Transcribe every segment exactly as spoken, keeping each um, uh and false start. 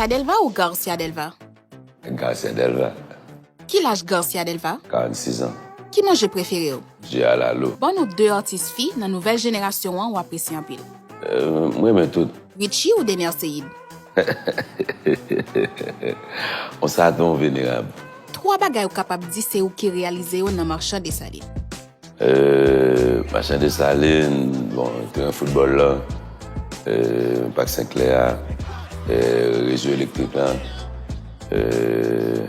Adelva ou Garcia Delva? Garcia Delva. Ki laj Garcia Delva? Karannsis an. Ki manje prefere w? Je a lalo. Ban nou de atis fi nan nouvèl jenerasyon an w apresye anpil. Euh, mwen renmen tout. Richie ou Dener Ceïd? On sa don venerab. Twa bagay ou kapab di se ou ki reyalize yo nan Machan Desalin. Euh, Machan Desalin, bon, teren foutbòl la, euh, Pak Senklè a, euh, rezo elektrik la, euh,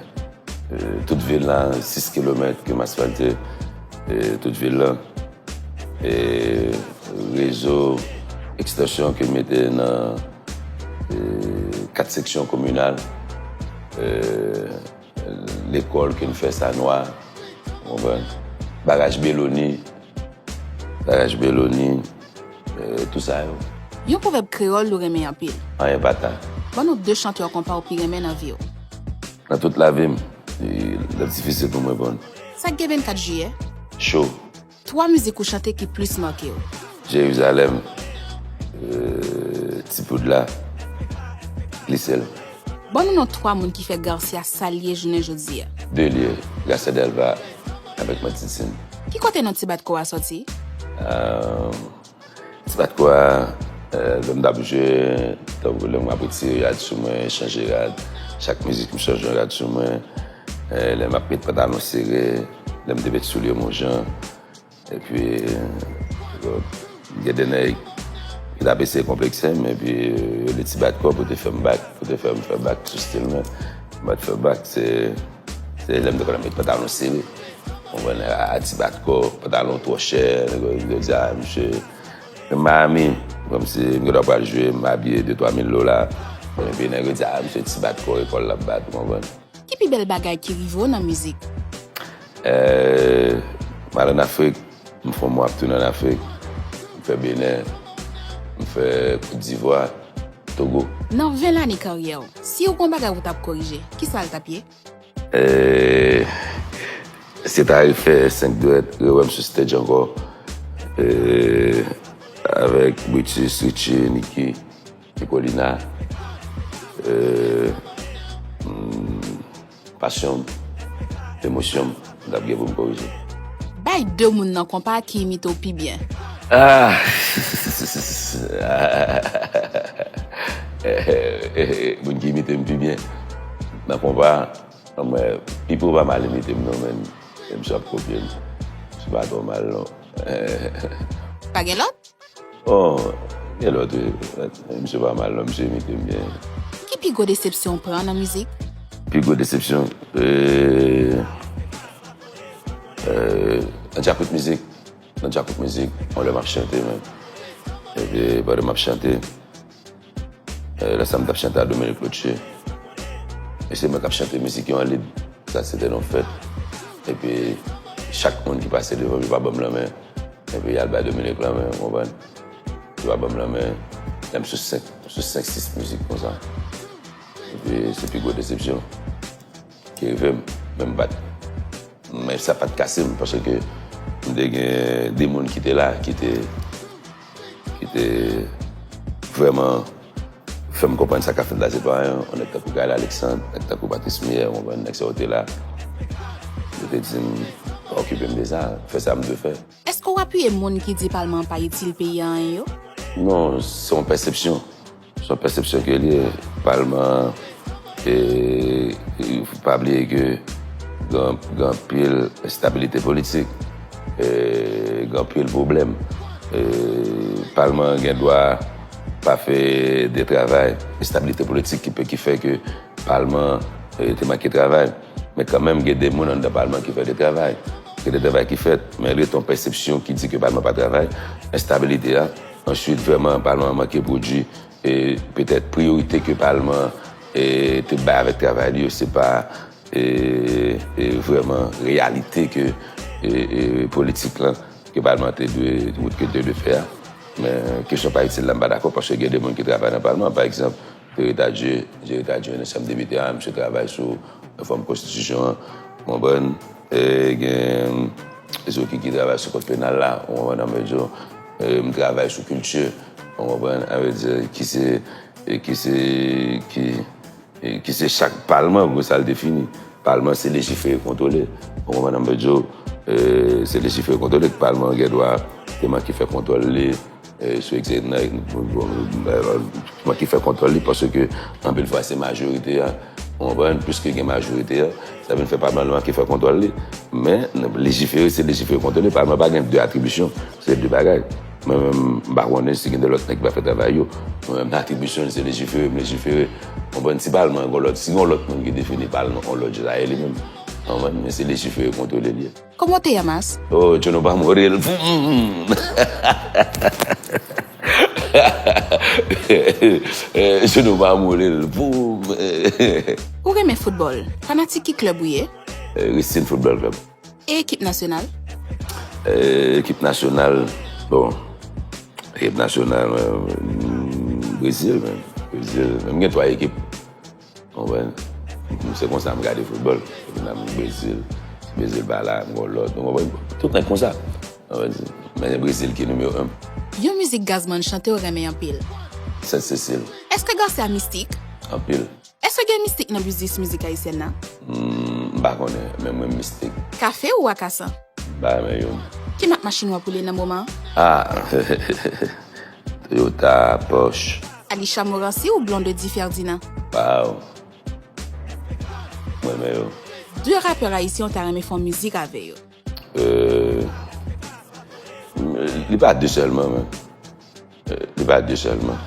euh, tout vil la, sis kilomèt ke m asfalte, euh, tout vil la. E rezo ekstansyon ke n mete nan e, kat seksyon kominal, e, lekòl ke n fè sa nwa, ou konprann? Baraj Beloni, baraj Beloni, e, tout sa yo. Yon pwovèb kreyòl nou renmen anpil. Anyen pa ta. Ban nou de chantè konpa ou pi renmen nan vi w. Nan tout lavi m, e, l ap difisil pou m reponn. Sa k gen vennkat jiyè? Cho. Twa mizik ou chante ki plis make w? Jerizalèm, euh, Ti Poudla, Glisèl. Ban nou non twa moun ki fè Garcia sa l ye jounen jodi a. De l ye, Garcia Delva avèk Matitin. Ki kote non Ti Bat Kò a sòti? Euh, Ti Bat Kò a, euh, lè m t ap jwe, tankou lè m ap retire rad sou mwen, chanje rad, chak mizik m chanje yon rad sou mwen, euh, lè m ap met pantalon sere, lè m te met soulye m yon jan, epi, euh, gen de nèg ki t ap eseye konplekse m, epi, euh, yo di Ti Bat Kò pou te fè m bak, pou te fè m fè bak sou stil mwen. M pa t fè bak, se, se lè m te konn ap met pantalon sere. Ou konprann, a, a Ti Bat Kò, pantalon twò chè, nèg yo di, a, misye, menm Miami, kòmsi m gen dwa pral jwe, m abiye de twa mil dola, epi nèg yo di, a, misye Ti Bat Kò, rekòl l ap bat, ou konprann? Ki pi bèl bagay ki rive w nan mizik? Euh, m al ann Afrik, m fè yon mwa ap tounen ann Afrik, m fè Benè, m fè Kot Divwa, Togo. Nan ven lane karyè w, si w gon bagay ou t ap korije, ki sa l t ap ye? Euh, se ta refè senk dwèt, rewè m sou stage ankò. Euh, avèk Brutus, Richie, Nicky, Nicolina. Euh, hmm, pasyon m, emosyon m, m t ap gen pou m korije. Bay de moun nan konpa ki imite w pi byen. Ah! Moun ki imite m pi byen nan konpa, mwen, Pipo pa mal imite m non, men misye ap kopye m. Misye pa twò mal non. Pa gen lòt? Oh, gen lòt wi. Misye pa mal non, misye imite m byen. Ki pi gwo desepsyon w pran nan mizik? Pi gwo desepsyon, euh, euh, nan Djakout Mizik. Nan Djakout Mizik, yon lè m ap chante, men. Epi, pandan m ap chante, euh, lè sa m t ap chante a Dominique Lotche. E se mwen k ap chante mizik yo an lib. Sa se te nan fèt. Epi, chak moun ki pase devan m, yo pa ban m lanmen. Epi, y al bay Dominique lanmen, ou konprann? Yo pa ban m lanmen. Lè m sou senk, sou senk, sis mizik konsa. Epi, se pi gwo desepsyon ki rive m, men m pa t, men sa pa t kase m, paske m te gen de moun ki te la, ki te, ki te vrèman fè m konprann sa k ap fèt la, se pa yon, yon nèg tankou Gaël Alexandre, nèg tankou Patrice Mier, ou konprann, nèg sa yo te la. Yo te di m, pa okipe m de sa, fè sa m dwe fè. Èske w apiye moun ki di palman an pa itil peyi a anyen yo? Non, se yon pèsepsyon. Se yon pèsepsyon ke l ye. Palman an, e, e, pa bliye ke gen, gen anpil enstabilite politik, e, gen anpil pwoblèm. E, palman an gen dwa pa fè de travay. Enstabilite politik ki, ki fè ke palman an, e, te manke travay. Men kanmenm, gen de moun anndan palman an ki fè de travay. Gen de travay ki fèt, men rete yon pèsepsyon ki di ke palman an pa travay. Enstabilite a, answit, vrèman, palman an manke pwodui, e petèt priyorite ke palman an, e, te bay avèk travay li yo, se pa, e, e, vrèman reyalite ke, e, e, politik lan, ke palman an te dwe, wout ke te dwe fè a. Men kesyon pa itil la, m pa dakò, paske gen de moun ki travay nan palman an, pa egzanp, Gerrit Adieu, Gerrit Adieu, nan Chanm Depite a, misye travay sou refòm konstitisyon an, ou konprann? E gen Ezoki ki travay sou kòd penal la, ou konprann, an mezon, e, m travay sou kilti, ou konprann, sa vle di, ki se, e, ki se, ki, e, ki se chak palman, pou sa l te fini. Palman se lejifere, kontwole. Ou konprann sa m vle di w? E, se lejifere, kontwole, palman gen dwa te manke fè kontwòl li, e, sou egzè-, nan, bon, bon, bon, manke fè kontwòl li, paske anpil fwa se majorite a, ou konprann, piske gen majorite a, sa vin fè palman manke fè kontwòl li. Men, lejifere, se lejifere, kontwole, palman pa gen de atribisyon, se de bagay. Mwen menm, m pa konnen si gen de lòt nèg ki pa fè travay yo. Mwen menm, atribisyon, se lejifere, m lejifere. Konprann, si palman gon lòt, si gon lòt moun ki defini palman on lòt jan, sa e li menm. Konprann, men se lejifere, kontwole li ye. Kòman w te ye, Mas? Oh, Jono pa mouri l. Voum! Jono pa mouri l. Voum! Ou renmen foutbòl? Fanatik ki klèb ou ye? Racing Football Club. E ekip nasyonal? Eh, ekip nasyonal, bon, ekip nasyonal, eh, Brezil, men. Brezil, men m gen twa ekip. Konprann? Se konsa m gade foutbòl. Epi nan Brezil, Brezil pa la, m gon lòt, ou konprann? Tout nèg konsa. Konprann? Men Brezil ki nimewo en. Yon mizik Gazman chante w renmen anpil? Sent Sesil. Èske Garcia mistik? Anpil. Èske gen mistik nan biznis mizik ayisyèn nan? Hmm, m pa konnen, men mwen mistik. Kafe ou akasan? M pa renmen youn. Ki mak machin w ap woule nan moman an? Ah! Toyota, Porsche. Alisha Morancy ou Blondedy Ferdinand? Wow. Mwen renmen yo. De rapè ayisyen ou ta renmen fè yon mizik avè yo? Euh, li pa de sèlman, men. Eh, li pa de sèlman.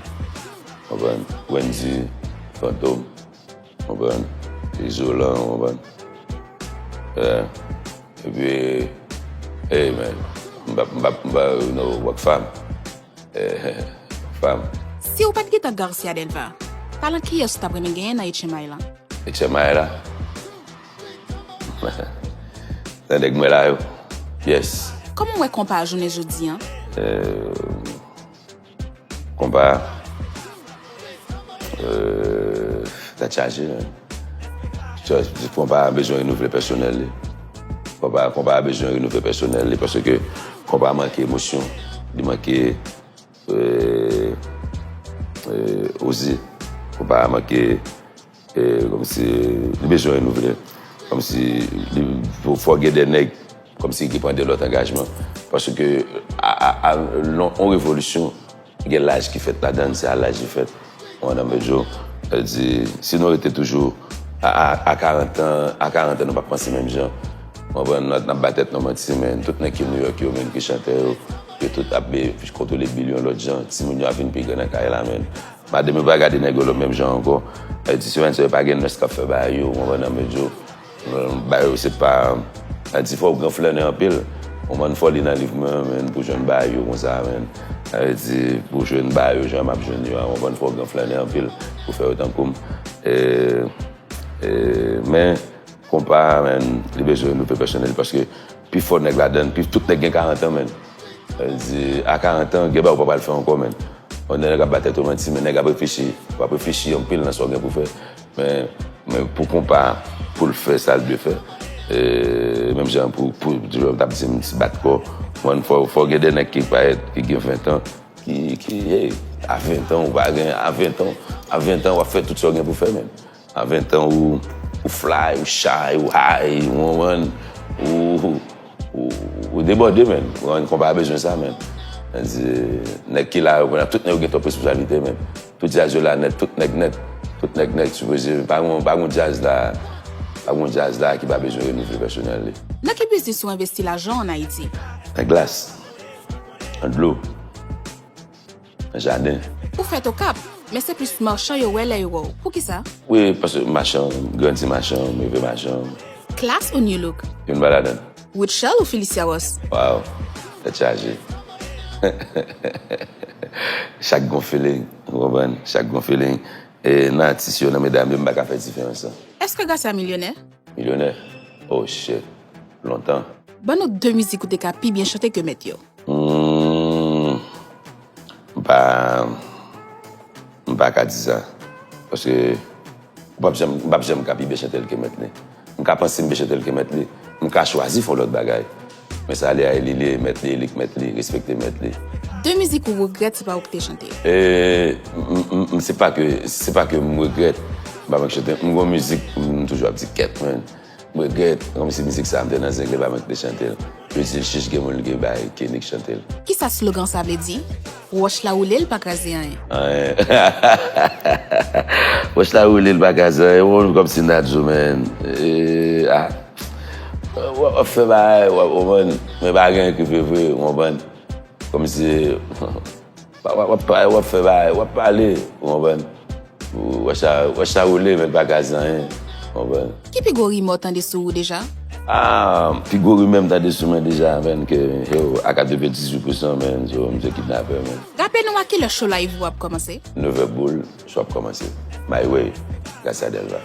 Konprann? Wendy, Fantom, konprann? Izolan, konprann? Eh, epi, hey man, m pa, m pa, m pa, you know, Rockfam. Eh, Rockfam. Si w pa t gentan Garcia Delva, talan kiyès ou t ap renmen genyen nan H M I lan? H M I la? Nan nèg mwen la yo. Yes. Kòman w wè konpa a jounen jodi an? Euh, Konpa, euh, tèt chaje, men. Konpa bezwen renouvle pèsonèl li. Konpa, konpa bezwen renouvle pèsonèl li, paske konpa manke emosyon, li manke, euh, euh, oze. Konpa manke E, kòmsi, li bezwen renouvle. Kòmsi, li, fò, fò gen de nèg, kòmsi, ki pran de lòt angajman. Paske, a, a, a, lon, on revolisyon, gen laj ki fèt ladan l, se a laj li fèt. Ou konprann, m vle di w, sa vle di, si nou rete toujou, a, a, a karant an, a karant an, nou p ap panse menm jan. Ou konprann, n ap, n ap ba tèt nou manti, men. Tout nèg ki New York yo, men, ki chantè yo, yo tout ap be-, kontwole bil yo yon lòt jan. Timoun yo ap vin pi gran nan kay la, men. Madanm yo pa gade nèg yo menm jan ankò. Sa vle di, se menm sa yo pa gen nurse k ap fè bagay yo, ou konprann, nan medyo. Bagay yo se pa, sa vle di, fò w gran flannè anpil. Ou konprann, fò w li nan liv mwen, men, pou jwenn bagay yo konsa, men. Sa vle di, pou jwenn bagay yo, jan m ap jwenn yo a, ou konprann, fò w gran flannè anpil pou fè yo tankou m. E, e, men, konpa, men, li bezwen renouvle pèsonèl, paske pi fò nèg ladan l, pi tout nèg gen karant an, men. Sa vle di, a karant an, gen bagay ou pa pral fè ankò, men. Yon nèg ap ba tèt ou manti, men nèg ap reflechi. W ap reflechi anpil nan sa w gen pou fè. Men, men pou konpa, pou l fè sa l dwe fè, e, menm jan pou, pou, jan w t ap di m, ti bat kò, mwen, fò, fò gen de nèg ki parèt, ki gen ven tan, ki, ki, hey, a ven tan, ou pa gen, a ven tan, a ven tan, w ap fè tout sa w gen pou fè, men. A ven tan, ou, ou fly, ou shy, ou high, ou konprann, ou, ou, ou debòde, men. Ou konprann, konpa bezwen sa, men. Sa vle di, nèg ki la yo, konn ap tout nèg yo gen twòp responsablite, men. Tout djaz yo la nèt, tout nèg nèt, tout nèg nèt, sipoze, pa gon, pa gon djaz la, pa gon djaz la ki pa bezwen renouvle pèsonèl li. Nan ki biznis ou envesti lajan w ann Ayiti? Nan glas, nan dlo, nan jaden. Ou fèt Okap, men se plis machan yo wè lè yo wè w. Poukisa? Wi, paske machan, m grandi machan, m leve machan. Klass ou Nu Look? Youn pa ladan. Rutshelle ou Felicia Ross? Wow, tèt chaje. Chak gon feeling, ou konprann? Chak gon feeling. E nan atis yo, nan medam yo, m pa ka fè diferans lan. Èske Garcia milyonè? Milyonè? Oh shit. Lontan. Ban nou de mizik ou te ka pi byen chante ke mèt yo. Hmm, m pa, m pa ka di sa. Paske m p ap janm, m p ap janm ka pi byen chante l ke mèt li. M ka panse m byen chante l ke mèt li. M ka chwazi fè yon lòt bagay. Men sa li a, li, li mèt li, li k mèt li, respekte mèt li. De mizik ou regrèt se pa ou ki te chante yo. E, m, m, m, se pa ke, se pa ke m regrèt. M pa mank chante. M gon mizik, m toujou ap di kèt, man. M regrèt, kòmsi mizik sa m te nan zengle, pa mank te chante l. Yo di l chich gen moun l gen bay, Kenny k chante l. Kisa slogan sa vle di? Wòch la woule, l pa kraze anyen. Anyen. Wòch la woule, l pa kraze anyen. Ou konn kòmsi m ta di w, man. Eh, ah. W ap, w ap fè bagay, w ap, w konprann. Men pa gen ki vre vre, ou konprann. Kòmsi w ap, w ap, w ap fè bagay, w ap pale, ou konprann. Wòch la, wòch la woule, men l pa kraze anyen, ou konprann. Ki pi gwo rimè w tande sou ou deja? Ah, pi gwo rimè m tande sou mwen deja, man, ke yo, a katrevendizuit pousan, man, so, m se kidnapè, man. Raple nou a kilè show live ou ap kòmanse? Nevè boul, show ap kòmanse. My Way, Gracia Delva.